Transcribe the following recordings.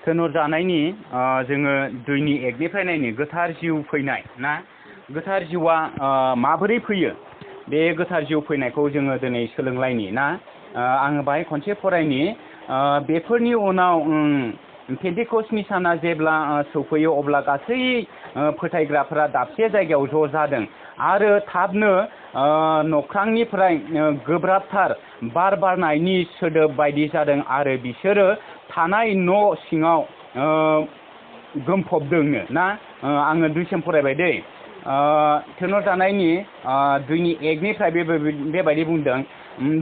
थोनर जानायनि जोङो दैनि एकनिफ्राय नायनि गोथार जिउ फैनाय ना गोथार जिउआ माबोरै फैयो बे गोथार जिउ फैनायखौ जोङो दिनै सोलोंलायनि ना आङो बाहाय खनसे फरायनि बेफोरनि उनाव पेन्टेकस्टनि साना जेब्ला सौफैयो अब्ला गासै फोथायग्राफोरा दाबसे जायगायाव ज' जादों आरो थाबनो नख्रांनिफ्राय गोब्राबथार बार बारनायनि सोदोब बायदि जादों आरो बिसोरो थानाय न' सिङाव गोमफबदोंनो ना आङो दुइसिम फरायबाय दै थोनर जानायनि दुइनि एकनिफ्राय बेबायदि बुंदों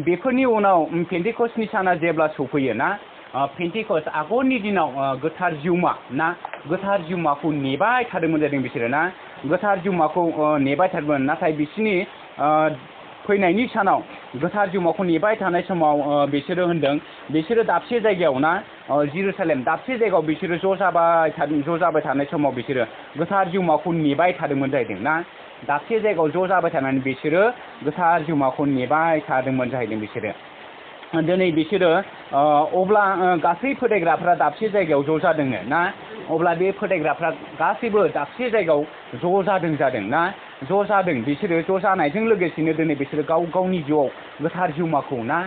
बेफोरनि उनाव पेन्टेकस्टनि साना जेब्ला सौफैयो ना पेन्टेकस्ट आगलनि दिनाव गोथार जिउमा ना गोथार जिउमाखौ नेबाय थादोंमोन जादों बिसोरो ना गोथार जिउमाखौ नेबाय थादोंमोन नाथाय बिसोरनि फैनायनि सानाव गोथार जिउमाखौ नेबाय थानाय समाव बिसोरो होनदों बिसोरो दाबसे जायगायाव ना जेरुसालेम दाबसे जायगायाव बिसोरो ज' जाबाय थानाय समाव बिसोरो गोथार जिउमाखौ नेबाय थादोंमोन जाहैदों ना दाबसे जायगायाव ज' जाबाय थानानै बिसोरो गोथार जिउमाखौ नेबाय थादोंमोन जाहैदों बिसोरो दिनै बिसोरो अब्ला गासै फोथायग्राफ्रा दाबसे जायगायाव ज' जादोंनो ना अब्ला बे फोथायग्राफ्रा गासैबो दाबसे जायगायाव ज' जादों ना ज' जादों बिसोरो ज' जानायजों लोगोसेनो दिनै बिसोरो गाव गावनि जिउआव गोथार जिउमाखौ ना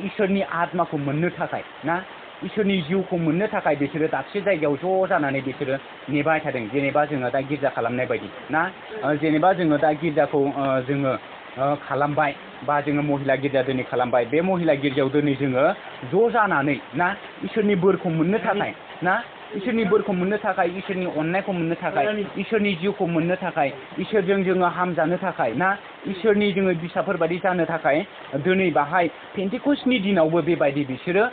इसोरनि आत्माखौ मोननो थाखाय ना इसोरनि जिउखौ मोननो थाखाय बिसोरो दाबसे जायगायाव ज' जानानै बिसोरो नेबाय थादों जेनेबा जोङो दा गिर्जा खालामनाय बायदि ना जेनेबा जोङो दा गिर्जाखौ जोङो खालामबाय बा जोङो महिला गिर्जा दिनै खालामबाय बे महिला गिर्जायाव दिनै जोङो ज' जानानै ना इसोरनि बोरखौ मोननो थाखाय ना इसोरनि बोरखौ मोननो थाखाय इसोरनि अननायखौ मोननो थाखाय इसोरनि जिउखौ मोननो थाखाय इसोरजों जोङो हामजानो थाखाय ना इसोरनि जोङो बिसाफोर बायदि जानो थाखाय दिनै बाहाय पेन्टेकस्टनि दिनावबो बेबायदि बिसोरो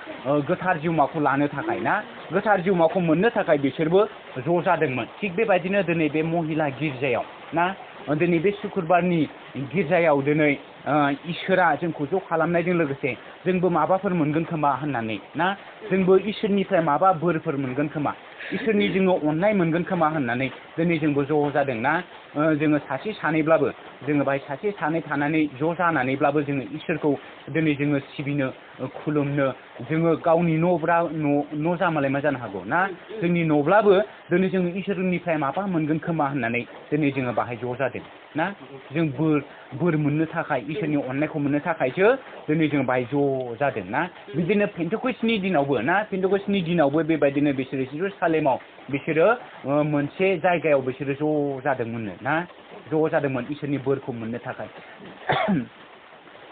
गोथार जिउमाखौ लानो थाखाय ना गोथार जिउमाखौ मोननो थाखाय बिसोरबो ज' जादोंमोन थिग बेबायदिनो दिनै बे महिला गिर्जायाव ना दिनै बे सुक्रुबारनि गिर्जायाव दिनै इसोरा जोंखौ ज' खालामनायजों लोगोसे जोंबो माबाफोर मोनगोन खोमा होननानै ना जोंबो इसोरनिफ्राय माबा बोरफोर मोनगोन खोमा इसोरनि जोङो अननाय मोनगोन खोमा होननानै दिनै जोंबो ज' जादों ना जोङो सासे सानैब्लाबो जोङो बाहाय सासे सानै थानानै ज' जानानैब्लाबो जोङो इसोरखौ दिनै जोङो सिबिनो खुलुमनो जोङो गावनि न' जामालाय मा जानो हागौ ना जोंनि न'ब्लाबो दिनै जोङो इसोरनिफ्राय माबा मोनगोन खोमा होननानै दिनै जोङो बाहाय ज' जादों ना जों बोर मोननो थाखाय इसोरनि अननायखौ मोननो थाखायसो दिनै जों बाहाय ज' जादों ना बिदिनो पेन्टेकस्टनि दिनावबो ना पेन्टेकस्टनि दिनावबो बेबायदिनो बिसोरो जेरुसालेमाव बिसोरो मोनसे जायगायाव बिसोरो ज' जादोंमोननो ना ज' जादोंमोन इसोरनि बोरखौ मोननो थाखाय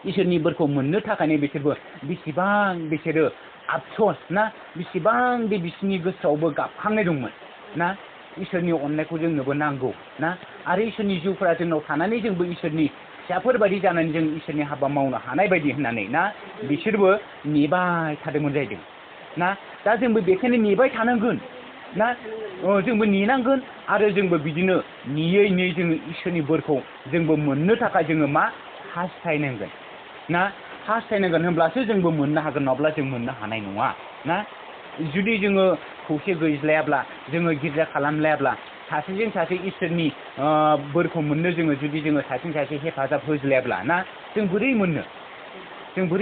इसोरनि बोरखौ मोननो थाखायनो बिसोरबो बेसेबां बिसोरो आफस'स ना बेसेबां बिसोरनि गोसोआवबो गाबखांनाय दंमोन ना इसोरनि अननायखौ जोंनोबो नांगौ ना आरो इसोरनि जिउफोरा जोंनाव थानानै जोंबो इसोरनि फिसाफोर बायदि जानानै जों इसोरनि हाबा मावनो हानाय बायदि होननानै ना बिसोरबो नेबाय थादोंमोन जाहैदों ना दा जोंबो बेखायनो नेबाय थानांगोन ना जोंबो नेनांगोन आरो जोंबो बिदिनो नेयै जोङो इसोरनि बोरखौ जोंबो मोननो थाखाय जोङो मा हास्थायनांगोन ना हास्थायनांगोन होनब्लासो जोंबो मोननो हागोन नङाब्ला जों मोननो हानाय नङा ना जुदि जोङो खौसे गैज्लायाब्ला जोङो गिर्जा खालामलायाब्ला सासेजों सासे इसोरनि बोरखौ मोननो जुदि जोङो सासेजों सासे हेफाजाब होज्लायाब्ला ना जों बोरै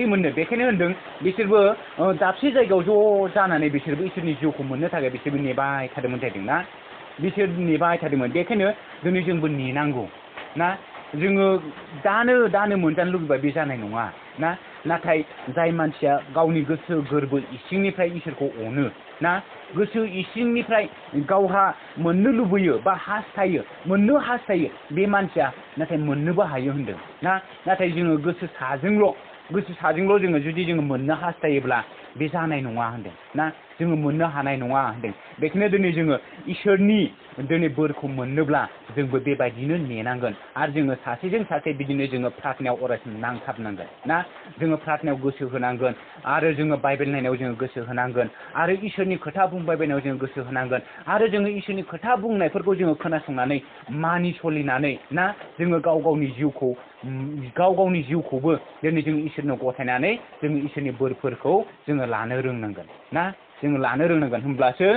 मोननो बेखायनो होनदों बिसोरबो दाबसे जायगायाव ज' जानानै बिसोरबो इसोरनि जिउखौ मोननो थाखाय बिसोरबो नेबाय थादोंमोन जाहैदों ना बिसोर नेबाय थादोंमोन बेखायनो दिनै जोंबो नेनांगौ ना जोङो दानो मोनजानो लुबैबा बे जानाय नङा ना नाथाय जाय मानसिया गावनि गोसो गोरबो इसिंनिफ्राय इसोरखौ अनो ना गोसो इसिंनिफ्राय गावहा मोननो लुबैयो बा मोननो हास्थायो बे मानसिया नाथाय मोननोबो हायो होनदों ना नाथाय जोङो गोसो साजोंल' जोङो जुदि जोङो मोननो हास्थायोब्ला बे जानाय नङा होनदों ना जोङो मोननो हानाय नङा होनदों बेखायनो दिनै जोङो इसोरनि दिनै बोरखौ मोननोब्ला जोंबो बेबायदिनो नेनांगोन आरो जोङो सासेजों सासे बिदिनो जोङो प्रार्थनायाव अरायसम नांथाबनांगोन ना जोङो प्रार्थनायाव गोसो होनांगोन आरो जोङो बाइबेल नायनायाव जोङो गोसो होनांगोन आरो इसोरनि खोथा बुंबाय बायनायाव जोङो गोसो होनांगोन आरो जोङो इसोरनि खोथा बुंनायफोरखौ जोङो खोनासंनानै मानि सोलिनानै ना जोङो गाव गावनि जिउखौबो दिनै जों इसोरनो गथायनानै जोङो इसोरनि बोरफोरखौ जोङो लानो रोंनांगोन ना जोङो लानो रोंनांगोन होमब्लासो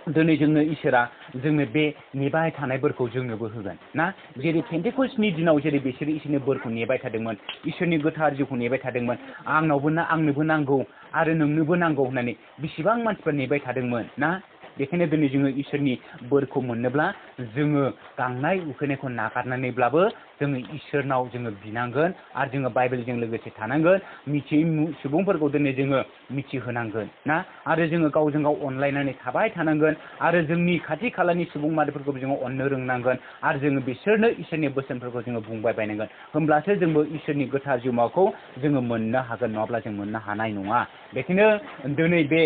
दिनै जोंनो इसोरा जोंनो बे नेबाय थानाय बोरखौ जोंनोबो होगोन ना जेरै पेन्टेकस्टनि दिनाव जेरै बिसोरो इसोरनि बोरखौ नेबाय थादोंमोन इसोरनि गोथार जिउखौ नेबाय थादोंमोन आंनोबो नांगौ आरो नोंनोबो नांगौ होननानै बेसेबां मानसिफ्रा नेबाय थादोंमोन ना बेखायनो दिनै जोङो इसोरनि बोरखौ मोननोब्ला जोङो गांनाय उखैनायखौ नागारनानैब्लाबो जोङो इसोरनाव जोङो बिनांगोन आरो जोङो बाइबेलजों लोगोसे थानांगोन मिथियै सुबुंफोरखौ दिनै जोङो मिथिहोनांगोन ना आरो जोङो गावजों गाव अनलायनानै थाबाय थानांगोन आरो जोंनि खाथि खालानि सुबुं माहारिफोरखौ जोङो अननो रोंनांगोन आरो जोङो बिसोरनो इसोरनि बोसोनफोरखौ जोङो बुंबाय बायनांगोन होमब्लासो जोंबो इसोरनि गोथार जिउमाखौ जोङो मोननो हागोन नङाब्ला जों मोननो हानाय नङा बेखायनो दिनै बे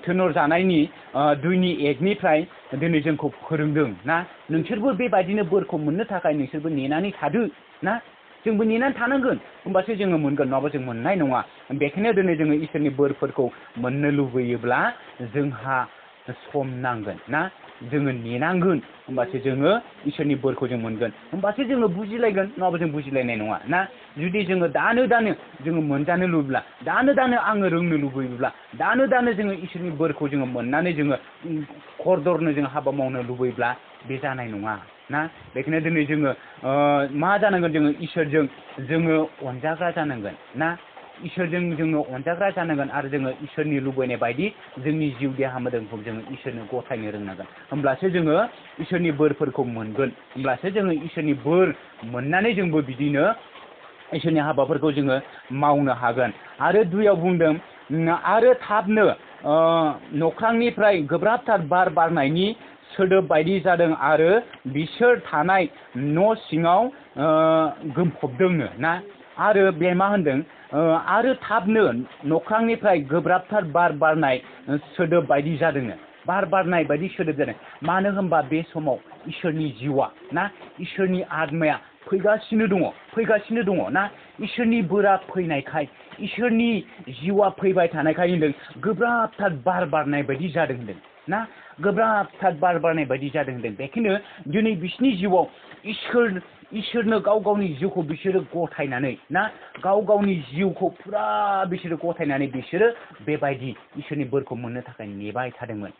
थोनर जानायनि 2:1 दिनै जोंखौ फोरोंदों ना नोंसोरबो बेबायदिनो बोरखौ मोननो थाखाय नोंसोरबो नेनानै थादो ना जोंबो नेनानै थानांगोन होमबासो जोङो मोनगोन नङाबा जों मोननाय नङा बेखायनो दिनै जोङो इसोरनि बोरफोरखौ मोननो लुबैयोब्ला जोंहा सम नांगोन ना जोङो नेनांगोन होमबासो जोङो इसोरनि बोरखौ जों मोनगोन होमबासो जोङो बुजिलायगोन नङाबा जों बुजिलायनाय नङा ना जुदि जोङो दानो जोङो मोनजानो लुबैब्ला दानो आङो रोंनो लुबैयोब्ला दानो जोङो इसोरनि बोरखौ जोङो मोननानै जोङो खरदरनो जों हाबा मावनो लुबैब्ला बे जानाय नङा ना बेखायनो दिनै जोङो मा जानांगोन जोङो इसोरजों जोङो अनजाग्रा जानांगोन ना इसोरजों जोङो अनजाग्रा जानांगोन आरो जोङो इसोरनि लुबैनाय बायदि जोंनि जिउ देहा मोदोमखौ जोङो इसोरनो गथायनो रोंनांगोन होमब्लासो जोङो इसोरनि बोरफोरखौ मोनगोन होमब्लासो जोङो इसोरनि बोर मोननानै जोंबो बिदिनो इसोरनि हाबाफोरखौ जोङो मावनो हागोन आरो 2आव बुंदों आरो थाबनो नख्रांनिफ्राय गोब्राबथार बार बारनायनि सोदोब बायदि जादों आरो बिसोर थानाय न' सिङाव गोमफबदोंनो ना आरो बे मा होनदों आरो थाबनो नख्रांनिफ्राय गोब्राबथार बार बारनाय सोदोब बायदि जादोंनो बार बारनाय बायदि सोदोब जादों मानो होनबा बे समाव इसोरनि जिउआ ना इसोरनि आत्माया फैगासिनो दङ ना इसोरनि बोरा फैनायखाय इसोरनि जिउआ फैबाय थानायखाय होनदों गोब्राबथार बार बारनाय बायदि जादों होनदों ना गोब्राबथार बार बारनाय बायदि जादों होनदों बेखायनो दिनै बिसोरनि जिउआव इसोरनो गाव गावनि जिउखौ बिसोरो गथायनानै ना गाव गावनि जिउखौ फुरा बिसोरो गथायनानै बिसोरो बेबायदि इसोरनि बोरखौ मोननो थाखाय नेबाय थादोंमोन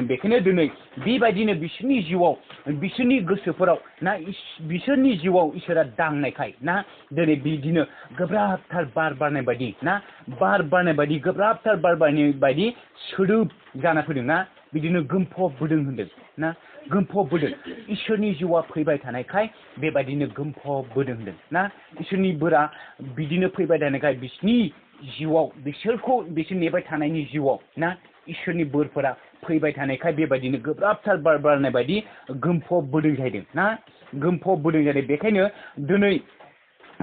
बेखायनो दिनै बेबायदिनो बिसोरनि जिउआव बिसोरनि गोसोफोराव ना बिसोरनि जिउआव इसोरा दांनायखाय ना दिनै बिदिनो गोब्राबथार बार बारनाय बायदि ना बार बारनाय बायदि गोब्राबथार बार बारनाय बायदि सोदोब जाना फैदों ना बिदिनो गोमफबबोदों होनदों ना गोमफबबोदों इसोरनि जिउआ फैबाय थानायखाय बेबायदिनो गोमफबबोदों होनदों ना इसोरनि बोरा बिदिनो फैबाय थानायखाय बिसोरनि जिउआव बिसोर नेबाय थानायनि जिउआव ना इसोरनि बोरफोरा फैबाय थानायखाय बेबायदिनो गोब्राबथार बार बारनाय बायदि गोमफबबोदों जाहैदों ना गोमफबबोदों जादों बेखायनो दिनै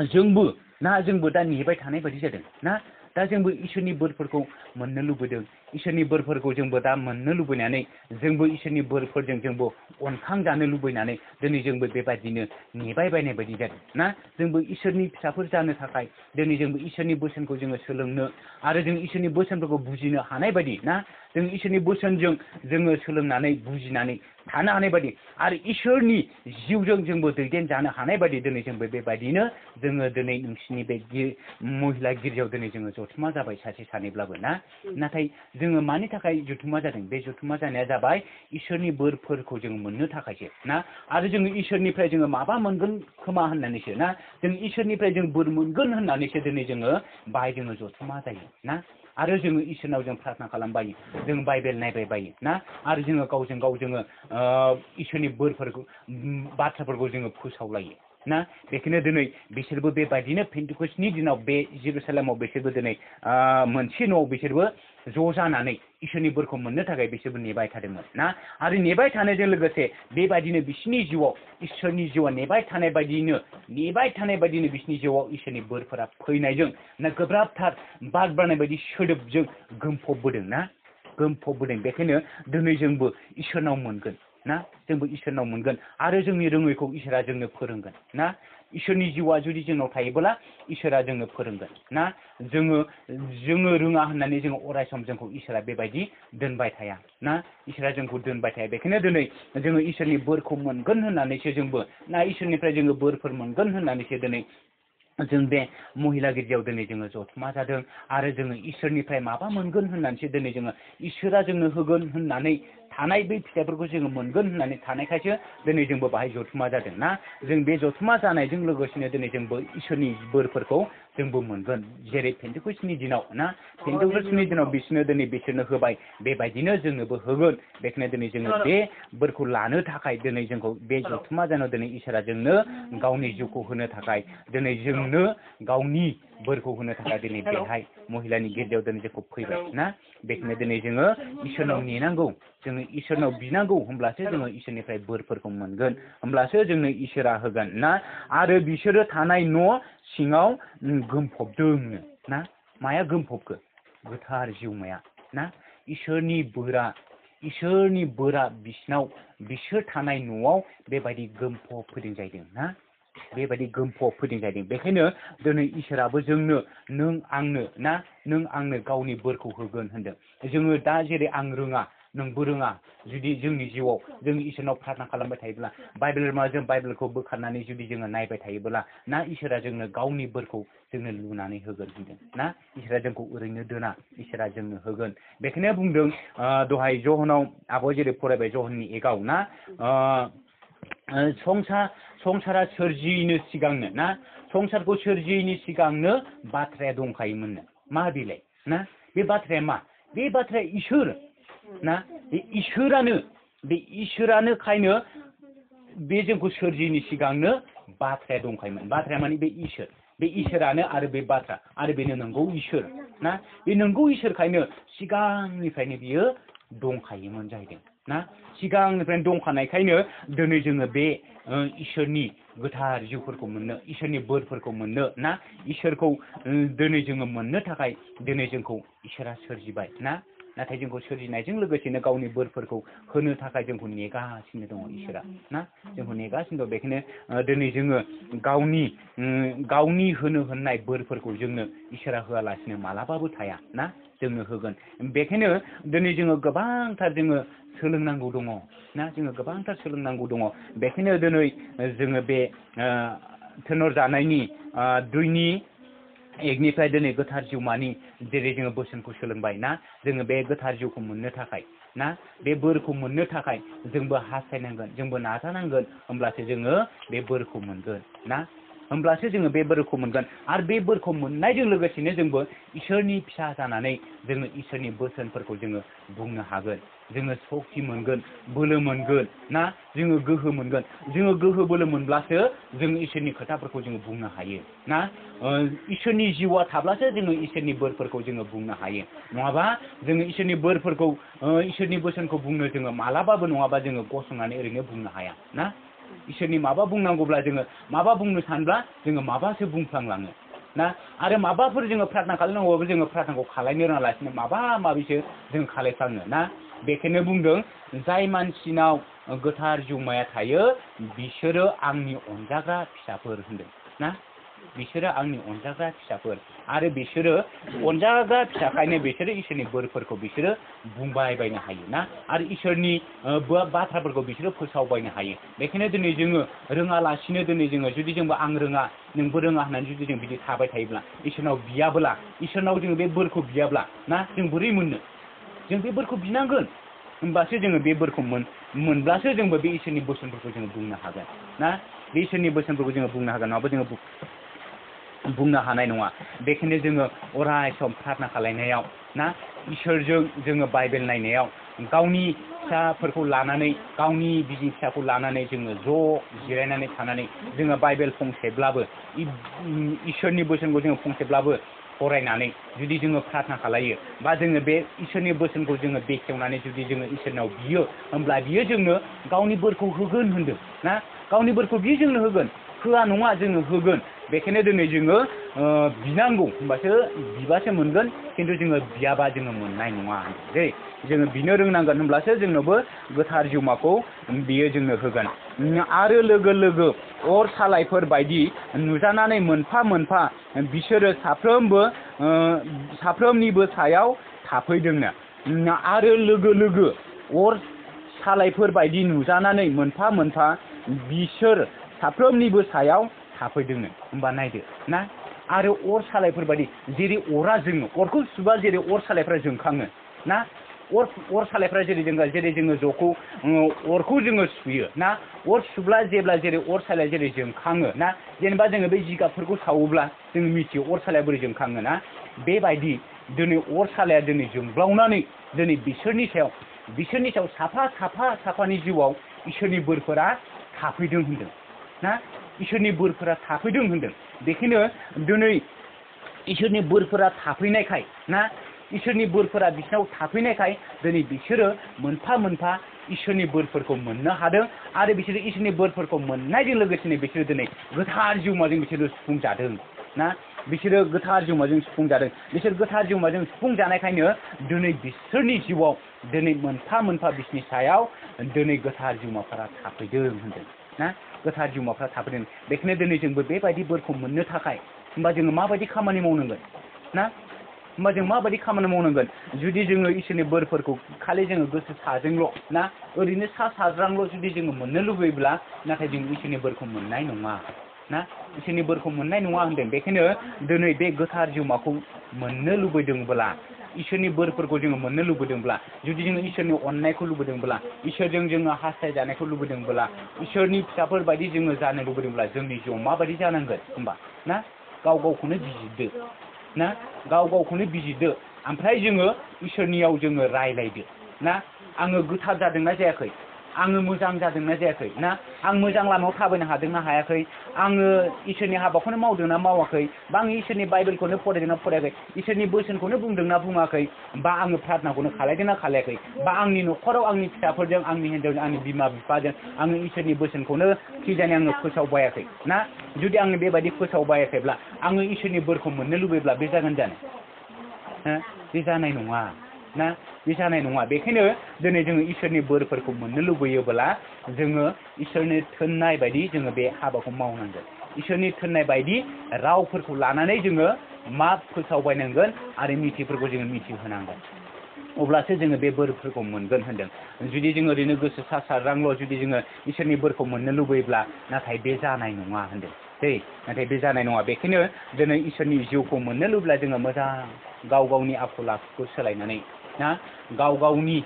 जोंबो दा नेबाय थानाय बायदि जादों ना दा जोंबो इसोरनि बोरफोरखौ मोननो लुबैदों इसोरनि बोरफोरखौ जोंबो दा मोननो लुबैनानै जोंबो इसोरनि बोरफोरजों जोंबो अनखांजानो लुबैनानै दिनै जोंबो बेबायदिनो नेबाय बायनाय बायदि जादों ना जोंबो इसोरनि फिसाफोर जानो थाखाय दिनै जोंबो इसोरनि बोसोनखौ जोङो सोलोंनो आरो जों इसोरनि बोसोनफोरखौ बुजिनो हानाय बायदि ना जों इसोरनि बोसोनजों जोङो सोलोंनानै बुजिनानै थानो हानाय बायदि आरो इसोरनि जिउजों जोंबो दैदेनजानो हानाय बायदि दिनै जोंबो बेबायदिनो जोङो दिनै नोंसिनि बे महिला गिर्जायाव दिनै जोङो जथुमा जाबाय सासे सानैब्लाबो ना नाथाय जोङो मानि थाखाय जथुमा जादों बे जथुमा जानाया जाबाय इसोरनि बोरफोरखौ जों मोननो थाखायसो ना आरो जोङो इसोरनिफ्राय जोङो माबा मोनगोन खोमा होननानैसो ना जों इसोरनिफ्राय जों बोर मोनगोन होननानैसो दिनै जोङो बाहाय जोङो जथुमा जायो ना आरो जोङो इसोरनाव जों प्रार्थना खालामबायो जों बाइबेल नायबाय बायो ना आरो जोङो गावजों गाव जोङो इसोरनि बोरफोरखौ बाथ्राफोरखौ जोङो फोसावलायो ना बेखायनो दिनै बिसोरबो बेबायदिनो पेन्टेकस्टनि दिनाव बे जेरुसालेमाव बिसोरबो दिनै मोनसे न'आव बिसोरबो ज' जानानै इसोरनि बोरखौ मोननो थाखाय बिसोरबो नेबाय थादोंमोन ना आरो नेबाय थानायजों लोगोसे बेबायदिनो बिसोरनि जिउआव इसोरनि जिउआ नेबाय थानाय बायदिनो बिसोरनि जिउआव इसोरनि बोरफोरा फैनायजों ना गोब्राबथार बार बारनाय बायदि सोदोबजों गोमफबबोदों बेखायनो दिनै जोंबो इसोरनाव मोनगोन ना जोंबो इसोरनाव मोनगोन आरो जोंनि रोङैखौ इसोरा जोंनो फोरोंगोन ना इसोरनि जिउआ जुदि जोंनाव थायोब्ला इसोरा जोंनो फोरोंगोन ना जोङो रोङा होननानै जोङो अरायसम जोंखौ इसोरा बेबायदि दोनबाय थाया ना इसोरा जोंखौ दोनबाय थाया बेखायनो दिनै जोङो इसोरनि बोरखौ मोनगोन होननानैसो जोंबो ना इसोरनिफ्राय जोङो बोरफोर मोनगोन होननानैसो दिनै जों बे महिला गिर्जायाव दिनै जोङो जथुमा जादों आरो जोङो इसोरनिफ्राय माबा मोनगोन होननानैसो दिनै जोङो इसोरा जोंनो होगोन होननानै थानाय बै फिथाइफोरखौ जोङो मोनगोन होननानै थानायखायसो दिनै जोंबो बाहाय जथुमा जादों ना जों बे जथुमा जानायजों लोगोसेनो दिनै जोंबो इसोरनि बोरफोरखौ जोंबो मोनगोन जेरै पेन्टेकस्टनि दिनाव ना पेन्टेकस्टनि दिनाव बिसोरनो होबाय बेबायदिनो जोंनोबो होगोन बेखायनो दिनै जोङो बे बोरखौ लानो थाखाय दिनै जोंखौ बे जथुमा जानायाव दिनै इसोरा जोंनो गावनि जिउखौ होनो थाखाय दिनै जोंनो गावनि बोरखौ होनो थाखाय दिनै बेहाय महिलानि गिर्जायाव दिनै जोंखौ फैबाय ना बेखायनो दिनै जोङो इसोरनाव नेनांगौ जोङो इसोरनाव बिनांगौ होमब्लासो जोङो इसोरनिफ्राय बोरफोरखौ मोनगोन होमब्लासो जोंनो इसोरा होगोन ना आरो बिसोरो थानाय न' सिङाव गोमफबदोंनो ना माया गोमफबखो गोथार जिउमाया ना इसोरनि बोरा बिसोर थानाय न'आव बेबायदि गोमफब फैदों जाहैदों ना बेबायदि गोमफब फैदों जाहैदों बेखायनो दिनै इसोराबो जोंनो नों आंनो गावनि बोरखौ होगोन होनदों जोङो दा जेरै आं रोङा नोंबो रोङा जुदि जोंनि जिउआव जों इसोरनाव प्रार्थना खालामबाय थायोब्ला जों बाइबेलखौ बोखारनानै जुदि जोङो नायबाय थायोब्ला ना इसोरा जोंनो गावनि बोरखौ जोंनो लुनानै होगोन होनदों ना इसोरा जोंखौ ओरैनो दोना इसोरा जोंनो होगोन बेखायनो बुंदों दहाय जहनाव आब' जेरै फरायबाय जहननि 1 ना संसारा सोरजियैनि सिगांनो ना संसारखौ सोरजियैनि सिगांनो बाथ्राया दंखायोमोननो मा बिलाय ना बे बाथ्राया मा बे बाथ्राया इसोर ना बे इसोरानो खायनो बे जोंखौ सोरजियैनि सिगांनो बाथ्राया दंखायोमोन बाथ्राया माने बे इसोरानो आरो बे बाथ्रा आरो बेनो नंगौ इसोर ना बे नंगौ इसोरखायनो सिगांनिफ्रायनो बियो दंखायोमोन जाहैदों ना सिगांनिफ्रायनो दंखानायखायनो दिनै जोङो बे इसोरनि गोथार जिउफोरखौ मोननो इसोरनि बोरफोरखौ मोननो ना इसोरखौ दिनै जोङो मोननो थाखाय दिनै जोंखौ इसोरा सोरजिबाय ना नाथाय जोंखौ सोरजिनायजों लोगोसेनो गावनि बोरफोरखौ होनो थाखाय जोंखौ नेगासिनो दङ इसोरा ना जोंखौ नेगासिनो दं बेखायनो दिनै जोङो गावनि होनो होननाय बोरफोरखौ जोंनो इसोरा होआलासिनो मालाबाबो थाया ना जोंनो होगोन बेखायनो दिनै जोङो गोबांथार जोङो सोलोंनांगौ दङ ना जोङो गोबांथार सोलोंनांगौ दङ बेखायनो दिनै जोङो बे थोनर जानायनि 2:1 दिनै गोथार जिउमानि जेरै जोङो बोसोनखौ सोलोंबाय ना जोङो बे गोथार जिउखौ मोननो थाखाय ना बे बोरखौ मोननो थाखाय जोंबो हास्थायनांगोन जोंबो नाजानांगोन होमब्लासो जोङो बे बोरखौ मोनगोन ना होमब्लासो जोङो बे बोरखौ मोनगोन आरो बे बोरखौ मोननायजों लोगोसेनो जोंबो इसोरनि फिसा जानानै जोङो इसोरनि बोसोनफोरखौ जोङो बुंनो हागोन जोङो सक्ति मोनगोन बोलो मोनगोन ना जोङो गोहो मोनगोन जोङो गोहो बोलो मोनब्लासो जों इसोरनि खोथाफोरखौ जोङो बुंनो हायो ना इसोरनि जिउआ थाब्लासो जोङो इसोरनि बोरफोरखौ जोङो बुंनो हायो नङाबा जोङो इसोरनि बोरफोरखौ इसोरनि बोसोनखौ बुंनो जोङो मालाबाबो नङाबा जोङो गसंनानै ओरैनो बुंनो हाया ना इसोरनि माबा बुंनांगौब्ला जोङो माबा बुंनो सानब्ला जोङो माबासो बुंफ्लांलाङो ना आरो माबाफोर जोङो प्रार्थना खालामनांगौबाबो जोङो प्रार्थनाखौ खालायनो रोङालासिनो माबा माबिसो जों खालायफ्लाङो ना बेखायनो बुंदों जाय मानसिनाव गोथार जिउमाया थायो बिसोरो आंनि अनजाग्रा फिसाफोर होनदों ना बिसोरो आंनि अनजाग्रा फिसाफोर आरो बिसोरो अनजाग्रा फिसाखायनो बिसोरो इसोरनि बोरफोरखौ बिसोरो बुंबाय बायनो हायो ना आरो इसोरनि बाथ्राफोरखौ बिसोरो फोसावबायनो हायो बेखायनो दिनै जोङो रोङालासिनो दिनै जोङो जुदि जोंबो आं रोङा नोंबो रोङा होननानै जुदि जों बिदि थाबाय थायोब्ला इसोरनाव बियाब्ला इसोरनाव जोङो बे बोरखौ बियाब्ला ना जों बोरै मोननो जों बे बोरखौ बिनांगोन होमबासो जोङो बे बोरखौ मोनब्लासो जोंबो बे इसोरनि बोसोनफोरखौ जोङो बुंनो हागोन ना बे इसोरनि बोसोनफोरखौ जोङो बुंनो हागोन नङाबा जोङो बुंनो हानाय नङा बेखायनो जोङो अराय सम प्रार्थना खालायनायाव ना इसोरजों जोङो बाइबेल नायनायाव गावनि फिसाफोरखौ लानानै गावनि बिसि फिसाखौ लानानै जोङो ज' जिरायनानै थानानै जोङो बाइबेल फंसेब्लाबो इसोरनि बोसोनखौ जोङो फंसेब्लाबो फरायनानै जुदि जोङो प्रार्थना खालायो बा जोङो बे इसोरनि बोसोनखौ जोङो बेखेवनानै जुदि जोङो इसोरनाव बियो होमब्ला बियो जोंनो गावनि बोरखौ होगोन होनदों ना गावनि बोरखौ बियो जोंनो होगोन होआ नङा जोंनो होगोन बेखायनो दिनै जोङो बिनांगौ होमबासो बिबासो मोनगोन खिन्थु जोङो बियाबा जोङो मोननाय नङा दै जोङो बिनो रोंनांगोन होमब्लासो जोंनोबो गोथार जिउमाखौ बियो जोंनो होगोन आरो लोगो लोगो अर सालायफोर बायदि नुजानानै मोनफा मोनफा बिसोरो साफ्रोमनिबो सायाव थाफैदोंनो आरो लोगो लोगो अर सालायफोर बायदि नुजानानै मोनफा मोनफा बिसोर साफ्रोमनिबो सायाव थाफैदोंनो होमबा नायदो ना आरो अर सालायफोर बायदि जेरै अरा जोङो अरखौ सुबा जेरै अर सालायफ्रा जोंखाङो ना अर सालायफ्रा जेरै जोङो ज'खौ अरखौ जोङो सुयो ना अर सुब्ला जेब्ला जेरै अर सालाया जेरै जोंखाङो ना जेनेबा जोङो बे जिगाबफोरखौ सावोब्ला जों मिथियो अर सालाया बोरै जोंखाङो ना बेबायदि दिनै अर सालाया दिनै जोंब्लावनानै दिनै बिसोरनि सायाव साफानि जिउआव इसोरनि बोरफोरा थाफैदों होनदों ना इसोरनि बोरफोरा थाफैदों होनदों बेखायनो दिनै इसोरनि बोरफोरा थाफैनायखाय ना इसोरनि बोरफोरा बिसोरनाव थाफैनायखाय दिनै बिसोरो मोनफा मोनफा इसोरनि बोरफोरखौ मोननो हादों आरो बिसोरो इसोरनि बोरफोरखौ मोननायजों लोगोसेनो बिसोरो दिनै गोथार जिउमाजों बिसोरो सुफुंजादों ना बिसोरो गोथार जिउमाजों सुफुंजादों बिसोर गोथार जिउमाजों सुफुंजानायखायनो दिनै बिसोरनि जिउआव दिनै मोनफा मोनफा बिसोरनि सायाव दिनै गोथार जिउमाफोरा थाफैदों होनदों ना गोथार जिउमाफ्रा थाफैदों बेखायनो दिनै जोंबो बेबायदि बोरखौ मोननो थाखाय होमबा जोङो माबायदि खामानि मावनांगोन ना होमबा जों माबायदि खामानि मावनांगोन जुदि जोङो इसोरनि बोरफोरखौ खालि जोङो गोसो साजोंल' ना ओरैनो साज्रांल' जुदि जोङो मोननो लुबैब्ला नाथाय जों इसोरनि बोरखौ मोननाय नङा ना इसोरनि बोरखौ मोननाय नङा होनदों बेखायनो दिनै बे गोथार जिउमाखौ मोननो लुबैदोंब्ला इसोरनि बोरफोरखौ जोङो मोननो लुबैदोंब्ला जुदि जोङो इसोरनि अननायखौ लुबैदोंब्ला इसोरजों जोङो हास्थायजानायखौ लुबैदोंब्ला इसोरनि फिसाफोर बायदि जोङो जानो लुबैदोंब्ला जोंनि जिउआव माबायदि जानांगोन होमबा ना गाव गावखौनो बिजिरदो ना गाव गावखौनो बिजिरदो ओमफ्राय जोङो इसोरनियाव जोङो रायलायदो ना आङो गोथार जादोंना जायाखै आङो मोजां जादोंना जायाखै ना आं मोजां लामायाव थाबायनो हादोंना हायाखै आङो इसोरनि हाबाखौनो मावदोंना मावाखै बा आं इसोरनि बाइबेलखौनो फरायदोंना फरायाखै इसोरनि बोसोनखौनो बुंदोंना बुङाखै बा आङो प्रार्थनाखौनो खालायदोंना खालायाखै बा आंनि न'खराव आंनि फिसाफोरजों आंनि हिनजावजों आंनि बिमा बिफाजों आङो इसोरनि बोसोनखौनो खिजाने आङो फोसावबायाखै ना जुदि आङो बेबायदि फोसावबायाखैब्ला आङो इसोरनि बोरखौ मोननो लुबैब्ला बे जागोन जानो बे जानाय नङा ना बे जानाय नङा बेखायनो दिनै जोङो इसोरनि बोरफोरखौ मोननो लुबैयोब्ला जोङो इसोरनि थोननाय बायदि जोङो बे हाबाखौ मावनांगोन इसोरनि थोननाय बायदि रावफोरखौ लानानै जोङो मा फोसावबायनांगोन आरो मिथिफोरखौ जोङो मिथिहोनांगोन अब्लासो जोङो बे बोरफोरखौ मोनगोन होनदों जुदि जोङो ओरैनो गोसो साज्रांल' जुदि जोङो इसोरनि बोरखौ मोननो लुबैब्ला नाथाय बे जानाय नङा होनदों नाथाय बे जानाय नङा बेखायनो दिनै इसोरनि जिउखौ मोननो लुबैब्ला जोङो मोजां गाव गावनि आखल आखुखौ सोलायनानै ना गाव गावनि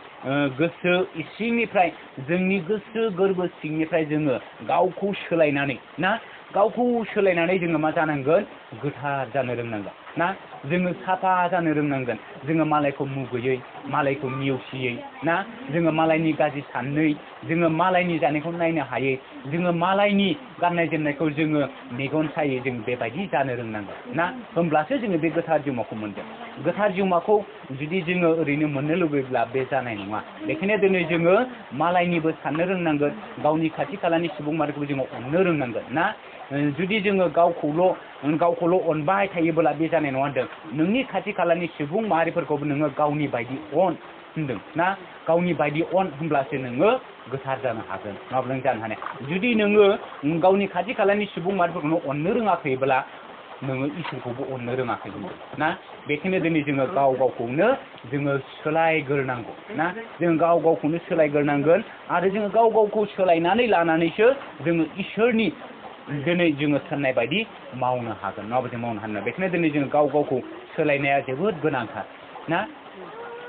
गोसो इसिंनिफ्राय जोंनि गोसो गोरबो सिंनिफ्राय जोङो गावखौ सोलायनानै ना गावखौ सोलायनानै जोङो मा जानांगोन गोथार जानो रोंनांगोन ना जोङो साफा जानो रोंनांगोन जोङो मालायखौ मुगैयै मालायखौ नेवसियै ना जोङो मालायनि गाज्रि सानै जोङो मालायनि जानायखौ नायनो हायै जोङो मालायनि गाननाय जोमनायखौ जोङो मेगन सायै जों बेबायदि जानो रोंनांगोन ना होमब्लासो जोङो बे गोथार जिउमाखौ मोनगोन गोथार जिउमाखौ जुदि जोङो ओरैनो मोननो लुबैब्ला बे जानाय नङा बेखायनो दिनै जोङो मालायनिबो साननो रोंनांगोन गावनि खाथि खालानि सुबुं माहारिखौबो जोङो अननो रोंनांगोन ना जुदि जोङो गावखौल' अनबाय थायोब्ला बे जानाय नङा होनदों नोंनि खाथि खालानि सुबुं माहारिफोरखौबो नोङो गावनि बायदि अन होनदों ना गावनि बायदि अन होनब्लासो नोङो गोथार जानो हागोन नङाब्ला जानो हानाय जुदि नोङो गावनि खाथि खालानि सुबुं माहारिफोरखौनो अननो रोङाखैब्ला नोङो इसोरखौबो अननो रोङाखै होनदों ना बेखायनो दिनै जोङो गाव गावखौनो जोङो सोलायग्रोनांगौ ना जों गाव गावखौनो सोलायग्रोनांगोन आरो जोङो गाव गावखौ सोलायनानै लानानैसो जोङो इसोरनि दिनै जोङो थोननाय बायदि मावनो हागोन नङाबा जों मावनो हानाय नङा बेखायनो दिनै जोङो गाव गावखौ सोलायनाया जोबोद गोनांथार ना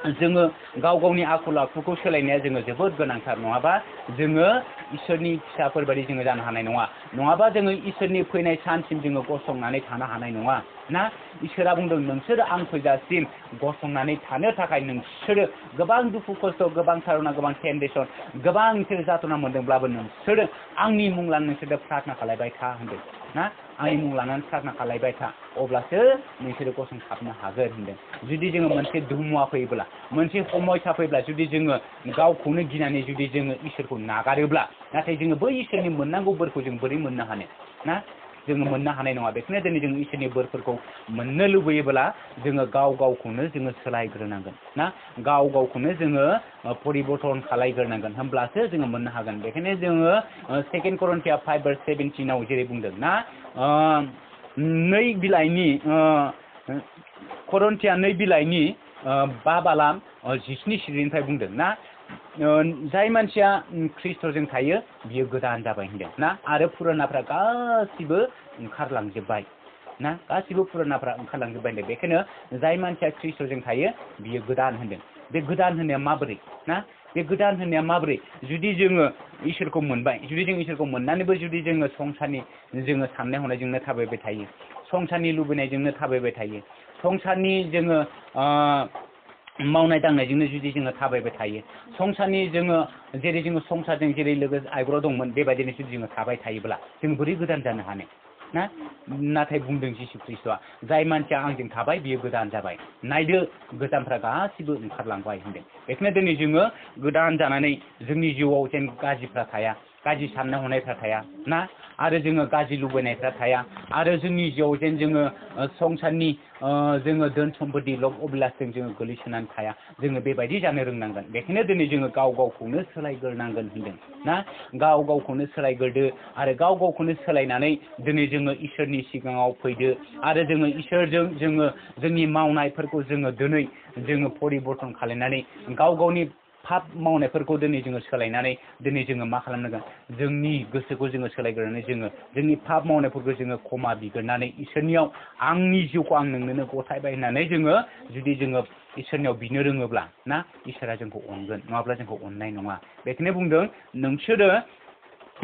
जोङो गाव गावनि आखल आखुखौ सोलायनाया जोङो जोबोद गोनांथार नङाबा जोङो इसोरनि फिसाफोर बायदि जोङो जानो हानाय नङा नङाबा जोङो इसोरनि फैनाय सानसिम जोङो गसंनानै थानो हानाय नङा ना इसोरा बुंदों नोंसोरो आं फैजासिम गसंनानै थानो थाखाय नोंसोरो गोबां दुखु खस्थ' गोबां थारना गोबां टेम्पटेसन गोबां नोंसोरो जाथना मोनदोंब्लाबो नोंसोरो आंनि मुं लानानै नोंसोरो प्रार्थना खालायबाय था होनदों ना आंनि मुं लानानै प्रार्थना खालायबाय था अब्लासो नोंसोरो गसंथाबनो हागोन होनदों जुदि जोङो मोनसे दुमुवा फैयोब्ला मोनसे समयसा फैब्ला जुदि जोङो गावखौनो गिनानै जुदि जोङो इसोरखौ नागारोब्ला नाथाय जोङो बै इसोरनि मोननांगौ बोरखौ जों बोरै मोननो हानो ना जोङो मोननो हानाय नङा बेखायनो दिनै जों इसोरनि बोरफोरखौ मोननो लुबैयोब्ला जोङो गाव गावखौनो जोङो सोलायग्रोनांगोन ना गाव गावखौनो जोङो परिबर्तन खालायग्रोनांगन होमब्लासो जोङो मोननो हागोन बेखायनो जोङो 2 Corinthians 5:17 जेरै बुंदों ना Corinthians 2 बिलाइनि 5 बालाम 17 सिरिनिफ्राय बुंदों ना जाय मानसिया ख्रिस्ट'जों थायो बियो गोदान जाबाय होनदों ना आरो पुरानाफ्रा गासिबो ओंखारलांजोब्बाय ना गासिबो पुरानाफ्रा ओंखारलांजोब्बाय होनदों बेखायनो जाय मानसिया ख्रिस्ट'जों थायो बियो गोदान होनदों बे गोदान होननाया माबोरै ना बे गोदान होननाया माबोरै जुदि जोङो इसोरखौ मोनबाय जुदि जों इसोरखौ मोननानैबो जुदि जोङो संसारनि जोङो साननाय हनायजोंनो थाबायबाय थायो संसारनि लुबैनायजोंनो थाबायबाय थायो संसारनि जोङो मावनाय दांनायजोंनो जुदि जोङो थाबायबाय थायो संसारनि जोङो जेरै जोङो संसारजों जेरै लोगो आइब्र' दंमोन बेबायदिनो जुदि जोङो थाबाय थायोब्ला जों बोरै गोदान जानो हानो ना नाथाय बुंदों जिसु ख्रिस्ट'आ जाय मानसिया आंजों थाबाय बियो गोदान जाबाय नायदो गोदानफ्रा गासिबो ओंखारलांबाय होनदों बेखायनो दिनै जोङो गोदान जानानै जोंनि जिउआव जेन गाज्रिफ्रा थाया गाज्रि साननाय हनायफ्रा थाया ना आरो जोङो गाज्रि लुबैनायफ्रा थाया आरो जोंनि जिउआव जेन जोङो संसारनि जोङो धोन सम्पति लब अबिलासजों जोङो गोलैसोनानै थाया जोङो बेबायदि जानो रोंनांगोन बेखायनो दिनै जोङो गाव गावखौनो सोलायग्रोनांगोन होनदों ना गाव गावखौनो सोलायग्रोदो आरो गाव गावखौनो सोलायनानै दिनै जोङो इसोरनि सिगाङाव फैदो आरो जोङो इसोरजों जोङो जोंनि मावनायफोरखौ जोङो दिनै जोङो परिबर्तन खालामनानै गाव गावनि पाप मावनायफोरखौ दिनै जोङो सोलायनानै दिनै जोङो मा खालामनांगोन जोंनि गोसोखौ जोङो सोलायग्रोनानै जोङो जोंनि पाप मावनायफोरखौ जोङो क्षमा बिग्रोनानै इसोरनियाव आंनि जिउखौ आं नोंनो गथायबाय होननानै जोङो जुदि जोङो इसोरनियाव बिनो रोङोब्ला ना इसोरा जोंखौ अनगोन नङाब्ला जोंखौ अननाय नङा बेखायनो बुंदों नोंसोरो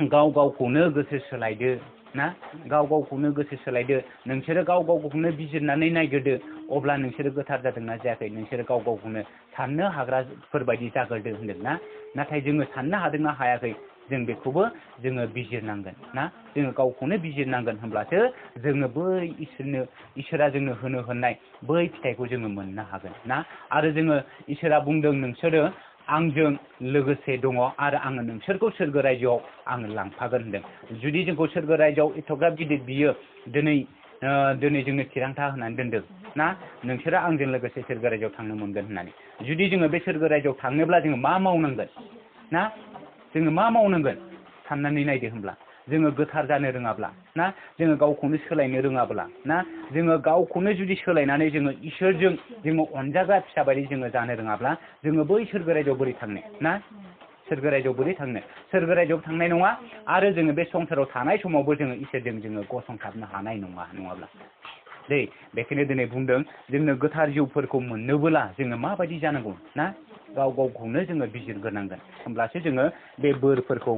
गाव गावखौनो गोसो सोलायदो ना गाव गावखौनो गोसो सोलायदो नोंसोरो गाव गावखौनो बिजिरनानै नायग्रोदो अब्ला नोंसोरो गोथार जादोंना जायाखै नोंसोरो गाव गावखौनो साननो हाग्राफोरबायदि जाग्रोदो होनदों ना नाथाय जोङो साननो हादोंना हायाखै जों बेखौबो जोङो बिजिरनांगोन ना जोङो गावखौनो बिजिरनांगोन होमब्लासो जोङो बै इसोरा जोंनो होनो होननाय बै फिथाइखौ जोङो मोननो हागोन ना आरो जोङो इसोरा बुंदों नोंसोरो आंजों लोगोसे दङ आरो आङो नोंसोरखौ सोरगो रायजोआव आङो लांफागोन होनदों जुदि जोंखौ सोरगो रायजोआव एथ'ग्राब गिदिर बियो दिनै जोंनो थिरांथा होनानै दोनदों ना नोंसोरो आंजों लोगोसे सोरगो रायजोआव थांनो मोनगोन होननानै जुदि जोङो बे सोरगो रायजोआव थांनोब्ला जोङो मा मावनांगोन ना जोङो मा मावनांगोन साननानै नायदो होनब्ला जोङो गोथार जानो रोङाब्ला ना जोङो गावखौनो सोलायनो रोङाब्ला ना जोङो गावखौनो जुदि सोलायनानै जोङो इसोरजों जोङो अनजाग्रा फिसा बायदि जोङो जानो रोङाब्ला जोङो बै सोरगो रायजोआव बोरै थांनो ना सोरगो रायजोआव बोरै थांनो सोरगो रायजोआव थांनाय नङा आरो जोङो बे संसाराव थानाय समावबो जोङो इसोरजों जोङो गसंथाबनो हानाय नङा नङाब्ला दै बेखायनो दिनै बुंदों जोंनो गोथार जिउफोरखौ मोननोबोला जोङो माबायदि जानांगौ ना गाव गावखौनो जोङो बिजिरग्रोनांगोन होमब्लासो जोङो बे बोरफोरखौ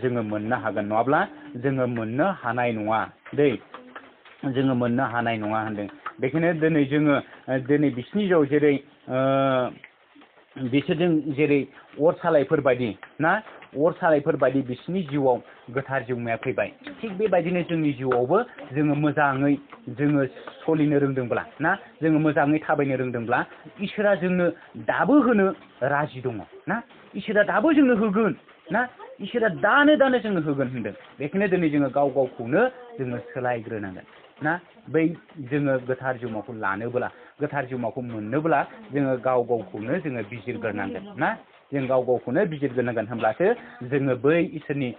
जोङो मोननो हागोन नङाब्ला जोङो मोननो हानाय नङा दै जोङो मोननो हानाय नङा होनदों बेखायनो दिनै जोङो दिनै बिसिनि जिउआव जेरै बिसोरजों जेरै अर सालायफोर बायदि ना अर सालायफोर बायदि बिसिनि जिउआव गोथार जिउमाया फैबाय थिग बेबायदिनो जोंनि जिउआवबो जोङो मोजाङै जोङो सोलिनो रोंदोंब्ला ना जोङो मोजाङै थाबायनो रोंदोंब्ला इसोरा जोंनो दाबो होनो राजि दङ ना इसोरा दाबो जोंनो होगोन ना इसोरा दानो जोंनो होगोन होनदों बेखायनो दिनै जोङो गाव गावखौनो जोङो सोलायग्रोनांगोन ना बै जोङो गोथार जिउमाखौ लानोब्ला गोथार जिउमाखौ मोननोब्ला जोङो गाव गावखौनो जोङो बिजिरग्रोनांगोन ना जों गाव गावखौनो बिजिरग्रोनांगोन होमब्लासो जोङो बै इसोरनि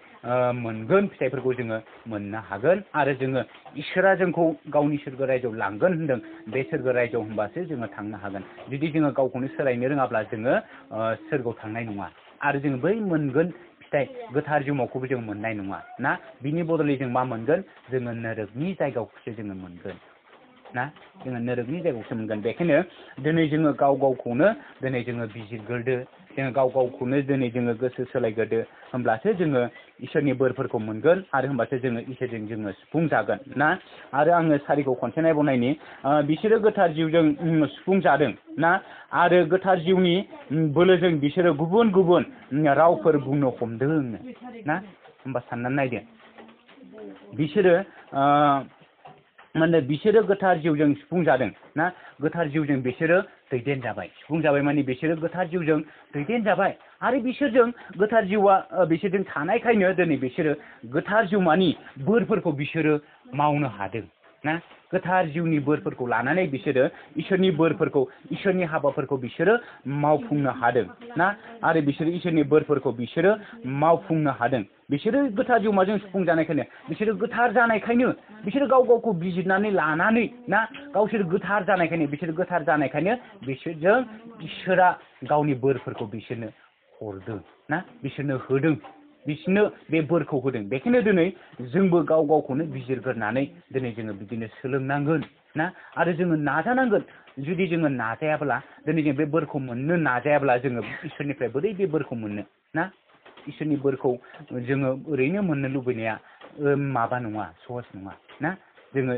मोनगोन फिथाइफोरखौ जोङो मोननो हागोन आरो जोङो इसोरा जोंखौ गावनि सोरगो रायजोआव लांगोन होनदों बे सोरगो रायजोआव होमबासो जोङो थांनो हागोन जुदि जोङो गावखौनो सोलायनो रोङाब्ला जोङो सोरगोआव थांनाय नङा आरो जोङो बै मोनगोन फिथाइ गोथार जिउमाखौबो जों मोननाय नङा ना बिनि बदलै जों मा मोनगोन जोङो नोरकनि जायगाखौसो जोङो मोनगोन ना जोङो नोरकनि जायगायावसो मोनगोन बेखायनो दिनै जोङो गाव गावखौनो दिनै जोङो बिजिरग्रोदो जोङो गाव गावखौनो दिनै जोङो गोसो सोलायग्रोदो होमब्लासो जोङो इसोरनि बोरफोरखौ मोनगोन आरो होमबासो जोङो इसोरजों जोङो सुफुं जागोन ना आरो आङो सारिखौ खनसे नायबावनायनि बिसोरो गोथार जिउजों सुफुं जादों ना आरो गोथार जिउनि बोलोजों बिसोरो गुबुन गुबुन रावफोर बुंनो हमदों ना होमबा साननानै नायदो बिसोरो माने बिसोरो गोथार जिउजों सुफुं जादों ना गोथार जिउजों बिसोरो दैदेन जाबाय सुफुं जाबाय माने बिसोरो गोथार जिउजों दैदेन जाबाय आरो बिसोरजों गोथार जिउआ बिसोरजों थानायखायनो दिनै बिसोरो गोथार जिउमानि बोरफोरखौ बिसोरो मावनो हादों ना गोथार जिउनि बोरफोरखौ लानानै बिसोरो इसोरनि बोरफोरखौ इसोरनि हाबाफोरखौ बिसोरो मावफुंनो हादों ना आरो बिसोरो इसोरनि बोरफोरखौ बिसोरो मावफुंनो हादों बिसोरो गोथार जिउमाजों सुफुं जानायखायनो बिसोरो गोथार जानायखायनो बिसोरो गाव गावखौ बिजिरनानै लानानै ना गावसोर गोथार जानायखायनो बिसोरो गोथार जानायखायनो बिसोरजों इसोरा गावनि बोरफोरखौ बिसोरनो हरदों ना बिसोरनो होदों बिसोरनो बे बोरखौ होदों बेखायनो दिनै जोंबो गाव गावखौनो बिजिरग्रोनानै दिनै जोङो बिदिनो सोलोंनांगोन ना आरो जोङो नाजानांगोन जुदि जोङो नाजायाब्ला दिनै जों बे बोरखौ मोननो नाजायाब्ला जोङो इसोरनिफ्राय बोरै बे बोरखौ मोननो ना इसोरनि बोरखौ जोङो ओरैनो मोननो लुबैनाया माबा नङा सहस नङा ना जोङो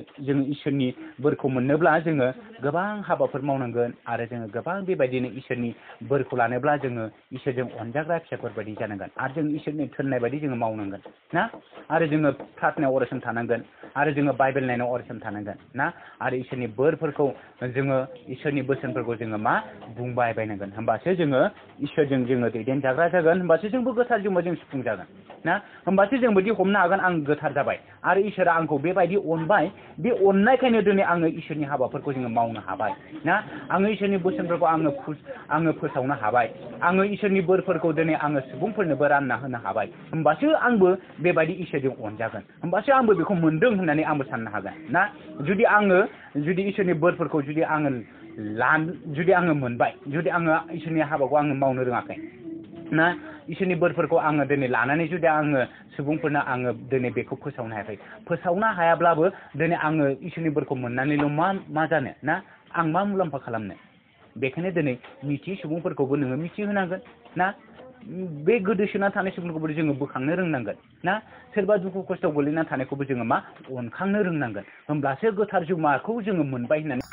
इसोरनि बोरखौ मोननोब्ला जोङो गोबां हाबाफोर मावनांगोन आरो जोङो गोबां बेबायदिनो इसोरनि बोरखौ लानोब्ला जोङो इसोरजों अनजाग्रा फिसाफोर बायदि जानांगोन आरो जों इसोरनि थोननाय बायदि जोङो मावनांगोन ना आरो जोङो प्रार्थनायाव अरायसम थानांगोन आरो जोङो बाइबेल नायनायाव अरायसम थानांगोन ना आरो इसोरनि बोरफोरखौ जोङो इसोरनि बोसोनफोरखौ जोङो मा बुंबाय बायनांगोन होमबासो जोङो इसोरजों जोङो दैदेनजाग्रा जागोन होमबासो जोंबो गोथार जिउआव जों सुफुं जागोन ना होमबासो जों बिदि हमनो हागोन आं गोथार जाबाय आरो इसोरा आंखौ बेबायदि अनबाय बे अननायखायनो दिनै आङो इसोरनि हाबाफोरखौ जोङो मावनो हाबाय ना आङो इसोरनि बोसोनफोरखौ आङो फोसावनो हाबाय आङो इसोरनि बोरफोरखौ दिनै आङो सुबुंफोरनोबो रानना होनो हाबाय होमबासो आंबो बेबायदि इसोरजों अनजागोन होमबासो आंबो बेखौ मोनदों होननानै आंबो साननो हागोन ना जुदि इसोरनि बोरफोरखौ जुदि आङो मोनबाय जुदि आङो इसोरनि हाबाखौ आङो मावनो रोङाखै ना इसोरनि बोरफोरखौ आङो दिनै लानानै जुदि आङो सुबुंफोरनो आङो दिनै बेखौ फोसावनो हायाखै फोसावनो हायाब्लाबो दिनै आङो इसोरनि बोरखौ मोननानैल' मा जानो ना आं मा मुलाम्फा खालामनो बेखायनो दिनै मिथियै सुबुंफोरखौबो नोङो मिथिहोनांगोन ना बे गोदोसोना थानाय सुबुंफोरखौबो जोङो बोखांनो रोंनांगोन ना सोरबा दुखु खस्थ' गोलैना थानायखौबो जोङो मा अनखांनो रोंनांगोन होमब्लासो गोथार जिउमाखौ जोङो मोनबाय होननानै